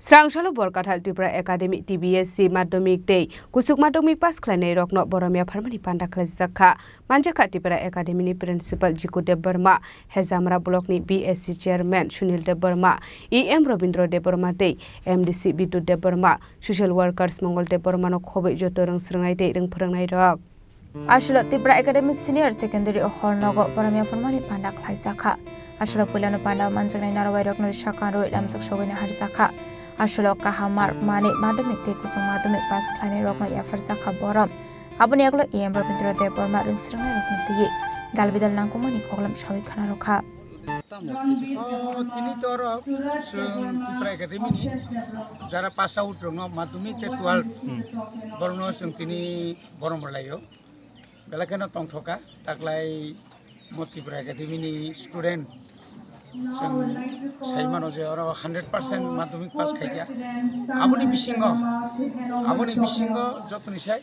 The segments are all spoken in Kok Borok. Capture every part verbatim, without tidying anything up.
Srang salo Borkathal Tripura Academy, T B S C, madhyamik tei kuchuk madhyamik pass khlainai rokno borom yapharmani panda khlaijak kha. Manjakha Tripura Academy ni Principal Jiku Debbarma, Hejamra Block ni B S C Chairman Sunil Debbarma, E M Robindra Debbarma tei M D C Bidut Debbarma, Social Workers Mongol Debbarma no khobwi joto rwng swrwngnai tei rwng phwrwngnai rok. Aswk Tripura Academy Senior Secondary Hall nogo borom yapharmani panda khlaijak kha. Aswk puilano panda manjaknai narwai rokno rwsakang rwi lamjak sogwini harjak kha. Aswk kaham mark mani madhyamik tei kuchuk madhyamik pass khlainai rokno yapharjak kha borom. Aboni yagulo E M Robindra Debbarma rwng swrwngnai rokno twiwi dalbidal nangkukmani koklam sawi khna rwkha. O tini to oro chwng Tripura Academy ni jara pass out rokno madhyamik tei twelve borokno chwng tini borom rwlaio. Belai kheno tongthok kha, taklai mo Tripura Academy ni student chwng sai mano je oro hundred percent madhyamik pass khaikha. Aboni bisingo, aboni bisingo jotoni sai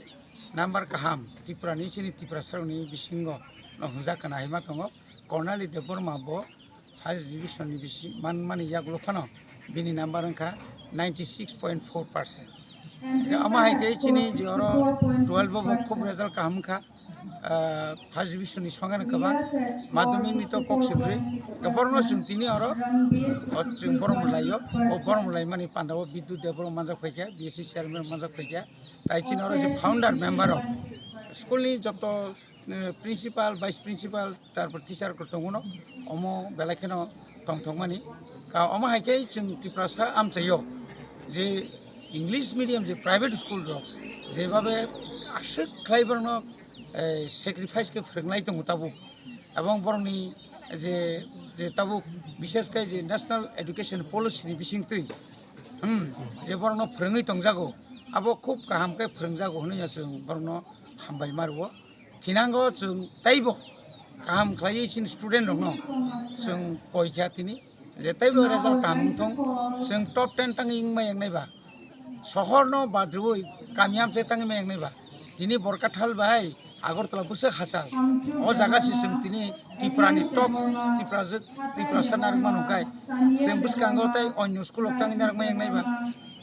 number kaham Tripura ni, chini Tiprasa rokni bisingo no hwnjak kana hai ma tongo. Kornali Debbarma bo first division ni bisi manmani yagulo phano bini number wngkha ninety six point four percent. Omo hai khe chini je oro twelve bo khub result kaham wngkha, ah, first division ni songano kwbang, madhyamik ni to kok se kwrwi, borokno chwng tini oro o chwng borom laio, o borom laimani panda o Bidut Debbarma manjak phaikha, B S C chairman manjak phaikha, tai chini oro je founder member rok school ni joto eh, principal, vice principal, tarpor teacher rok tongo, omo belai kheno tongthokmani. Ka omo hai khe chwng Tiprasa amchaio je English medium je private school rok jebabe aswk khlai borokno, eh, sacrifice khe phwrwngnai tongo tabuk, ebong borokni je, je tabuk bishesh khe je National Education Policy ni bisingtwi, hmm, je borokno phwrwngwi tongjago, abo khub kaham khe phwrwngjago hwnwi chwng borokno hambai ma rwo. Thinango chwng teibo kaham khlaiwi chini student rokno chwng koi kha tini je teibo result kaham wngthong, chwng top ten tangwi wngma yangnai ba, sohor no badrwi kami amchai tangwi ma yangnai ba, tini Borkathal bai Agartala bwswk hachal, o jaga se chwng tini Tripura ni top Tiprasa, Tiprasa narwkma nungkhai chwng bwskango tei onyo school rok tangwi narwkma yangnai ba.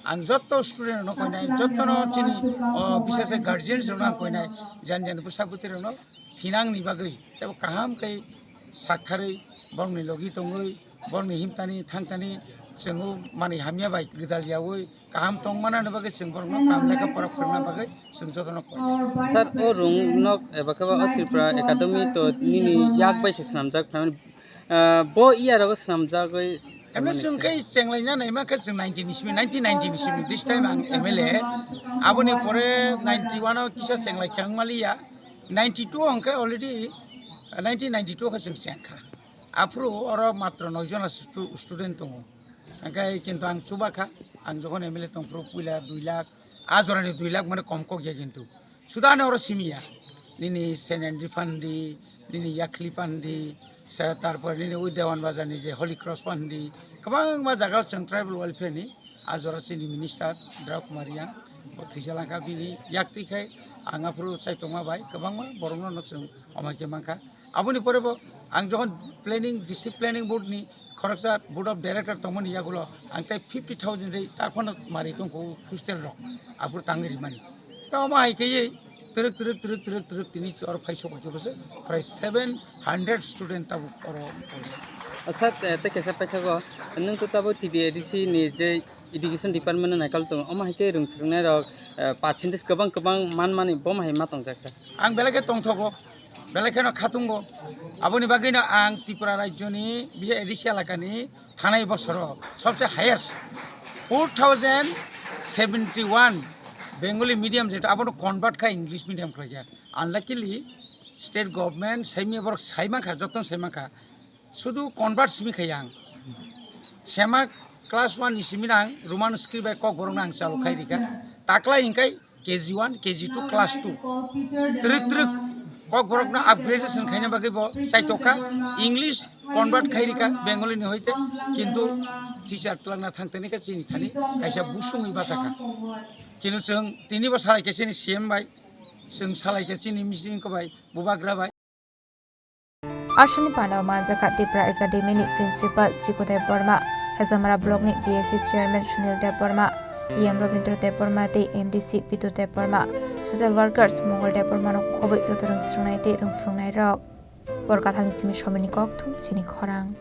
Ang joto student rokno koinai, jotono chini, o, bisase guardians rokno ang koinai, jan jan bwsa bwtwi rokno thinangni bagwi teibo kaham khe saktharwi borokni logi tongwi, borokni himtani thangtani chwngno manwi hamya bai gwdal yaui kaham tongmanani bagwi chwng borokno kaham lekha pora phwrwngna bagwi chwng jotono koinai. Sir, o rung nok eba khe ba o Tripura Academy to nini yak bai se swnamjak, ah, bo iya rogo swnamjagwi. Emno chwng khe chenglaina naima khe chwng ninety ni simi, nineteen ninety ni simi, this time ang M L A. Aboni pore ninety one o kisa chenglai khe ang maliya. Ninety two hwnkhe already, nineteen ninety two khe chwng chengkha. Aphuru oro matro noi jona stu-, student tongo. Hwnkhe kintu ang chubakha, ang jokhon M L A tongphuru puila dui lakh, a jorani dui lakh mane kom kok ya kintu. Sudano oro simiya. Nini Saint Andrew Pandi, nini Yakhli Pandi, sa-, tarpor nini ui Dewan Bazar ni je Holy Cross Pandi, kwbangma jaga o chwng tribal welfare ni a jora chini minister Drau Kumar Yang, bo thwijalangkha bini yaktwi khai ang aphuru chaitokma bai kwbangma borokno no chwng omo khe mankha. Aboni pore bo ang jokhon planning, district planning board ni khoroksa board of director tongmani yagulo ang tei fifty thousand rei ta phano mari tongkho hostel rok aphuru tangwi rimani. Ta omo hai khe twrwk, twrwk, twrwk, twrwk, twrwk tini oro phai sok khe bwswk prai seven hundred student tabuk oro. Sir, eh, tei kaisa paithago, nwng to tabuk T D A D C ni je education department no naikal tongo, omo hai khe rwng swrwngnairok, eh, percentage kwbang kwbang manmani, bo hai ma tongjak, sir? Ang belai khe tongthogo, belai kheno khatungo. Aboni bagwino ang Tripura rajyoni, bisi A D C elakani thanai bosoro sobse highest four thousand seventy one Bengali medium, jeta abono convert kha English medium khlai kha. Unluckily, state government saimya borok saimankha, jotono saimankha. Sudu convert simi khai ang. Sema class one ni simi ang Roman script bai Kokborok no ang chalu khai rikha. Taklai hinkai K G one, K G two, class two. Twrwk twrwk Kokborok no upgradation khaina bagwi bo chaitokha. English convert khai rikha Bengali ni hoite. Kintu teacher twlangna thang tani kha chini thani kaisa busungwi bachakha. Kintu chwng tini bo salai khe chini C M bai, chwng salai khe chini mising ko bai, bubagra bai. Aswkni panda o manjakha Tripura Academy ni Principal Chikodev Verma. Hajamara Block ni B S C Chairman Sunil Debbarma, E M Rabindra Debbarma tei M D C Bidu Debbarma, social workers Mongol Debbarma no khobwi joto rwng swrwngnai tei rwng phwrwngnai rok. Borkathal ni simi somoi ni kokthum chini khorang.